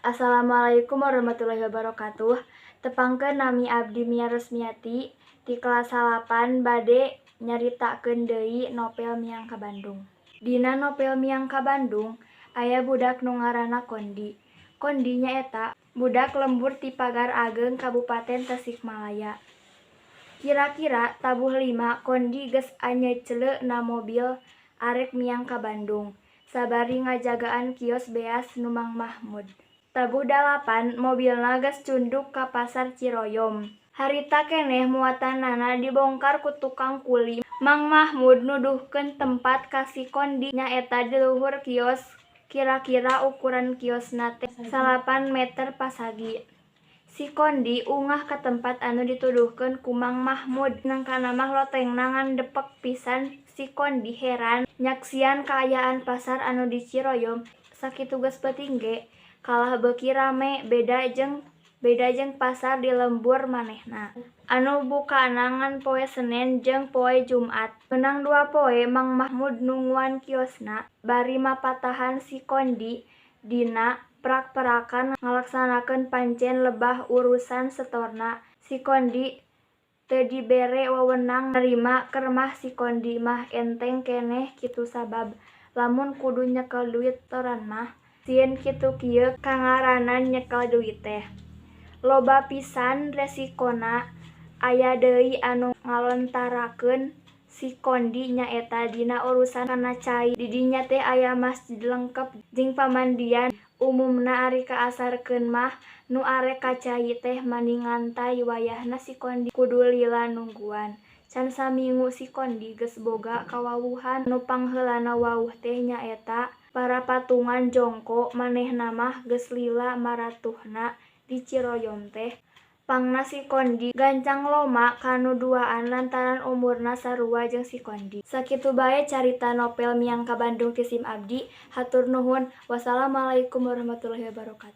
Assalamualaikum warahmatullahi wabarakatuh. Tepangkeun, nami abdi Mia Resmiati ti kelas 8, bade nyaritakeun deui novel Miang ka Bandung. Dina novel Miang ka Bandung aya budak nu ngaranna Kondi. Kondi nyaeta budak lembur ti Pagar Ageng, Kabupaten Tasikmalaya. Kira-kira tabuh 5 Kondi geus anyeucleu na mobil arek miang ka Bandung sabari ngajagaan kios beas nu Mang Mahmud. Tabuh 8 mobilna geus cunduk ka Pasar Ciroyom. Harita keneh muatanana dibongkar ku tukang kuli. Mang Mahmud nuduhkeun tempat ka si Kondi, nyaeta di luhur kios, kira-kira ukuran kiosna teh 9 meter pasagi. Si Kondi ungah ka tempat anu dituduhkeun ku Mang Mahmud. Nangkana mah lotengna ngan depek pisan. Si Kondi heran nyaksian kaayaan pasar anu di Ciroyom sakitu geus peuting ge kalah beuki rame, beda jeung pasar di lembur manehna anu bukana ngan poe Senen jeung poe Jumat. Meunang 2 poe Mang Mahmud nungguan kiosna bari mapatahan si Kondi dina prak-prakan ngalaksanakeun, pancen lebah urusan setorna. Si Kondi teu dibere wewenang narima, keur mah si Kondi mah enteng keneh kitu, sabab lamun kudu nyekel duit setoran mah sieun kitu kieu kangaranan nyekel duit teh loba pisan resikona. Aya deui anu ngalontarakeun si Kondi, nyaeta dina urusan kana cai. Di dinya teh aya masjid lengkep jeung pamandian. Umumna ari kaasarkeun mah nu arek ka cai teh mani ngantay, wayahna si Kondi kudu lila nungguan. Can samingu si Kondi geus boga kawawuhan. Anu pangheulana wawuh teh nyaeta para patungan jongko, manehna mah geus lila maratuhna di Ciroyom teh. Pangna si Kondi gancang loma ka nu duaan lantaran umurna sarua jeung si Kondi. Sakitu bae carita novel Miang ka Bandung ti sim abdi, hatur nuhun. Wassalamualaikum warahmatullahi wabarakatuh.